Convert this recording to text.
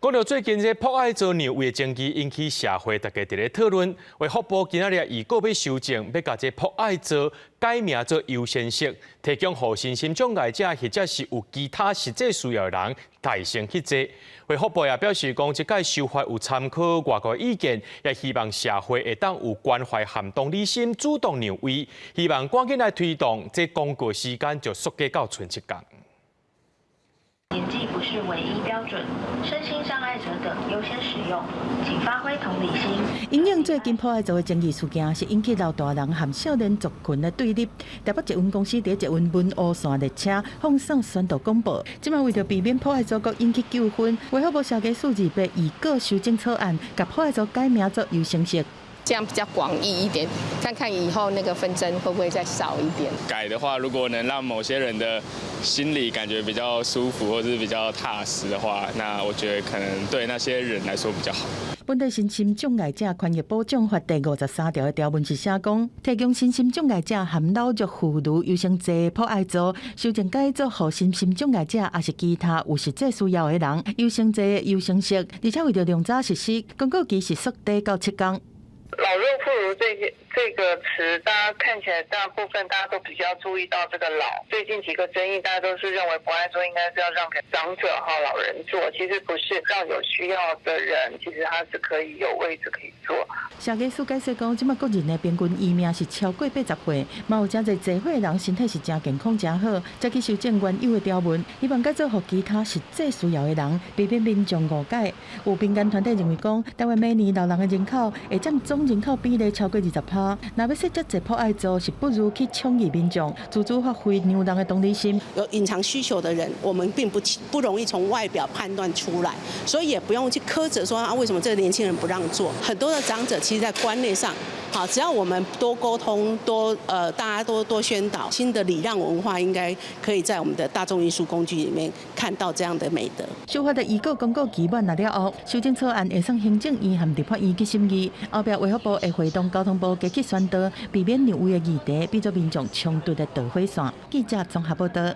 講到最近這博愛座讓位的爭議引起社會大家佇咧討論，衛福部今仔日預告欲修正，欲共這博愛座改名做優先席，提供予身心障礙者或者是有其他實際需要的人優先去坐。衛福部也表示講，這擺修法有參考外國意見，也希望社會會當有關懷和同理心，主動讓位，希望趕緊來推動，這公告時間就縮減到賰七工。年紀不是唯一標準，身心障礙者等優先使用，請發揮同理心。因應最近博愛座的爭議事件，是引起老大人和少年族群的對立。台北捷運公司佇捷運文湖線列車放送宣導廣播，這擺為著避免博愛座閣引起糾紛，衛福部社企署28預告修正草案，共博愛座改名做優先席。這樣比較廣義一點，看看以後那個紛爭會不會再少一點。改的話，如果能讓某些人的心裡感覺比較舒服，或是比較踏實的話，那我覺得可能對那些人來說比較好。本地身心障礙者權益保障法第53條的條文是寫講，提供身心障礙者和老弱婦孺優先坐博愛座，修正改做予身心障礙者，抑是其他有實際需要的人優先坐優先席，而且為著量早實施，公告期是縮短到7工。老弱婦孺這些這個詞，大家看起來大部分大家都比較注意到這個老。最近幾個爭議，大家都是認為博愛座應該是要讓給長者哈老人坐，其實不是，讓有需要的人，其實他是可以有位置可以坐。社企署解釋講，這擺國人的平均餘命是超過80歲，嘛有誠濟坐歲人身體是誠健康誠好，才去修正原有的條文，希望改做予其他實際需要的人，避免民眾誤解。有民間團體認為講，台灣每年老人的人口會佔總人口比例超過20趴，若欲設遮濟博愛座，是不如去倡議民眾自主發揮讓人的同理心。有隱藏需求的人，我們並不容易從外表判斷出來，所以也不用去苛責說啊，為什麼這個年輕人不讓座？很多的長者其實，在觀念上，好，只要我們多溝通，多大家多多宣導，新的禮讓文化，應該可以在我們的大眾運輸工具裡面看到這樣的美德。修法的預告公告期滿了後，修正草案會送行政院和立法院去審議，後壁衛福部會會同交通部加去宣導，避免讓位的議題變做民眾衝突的導火線。記者綜合報道。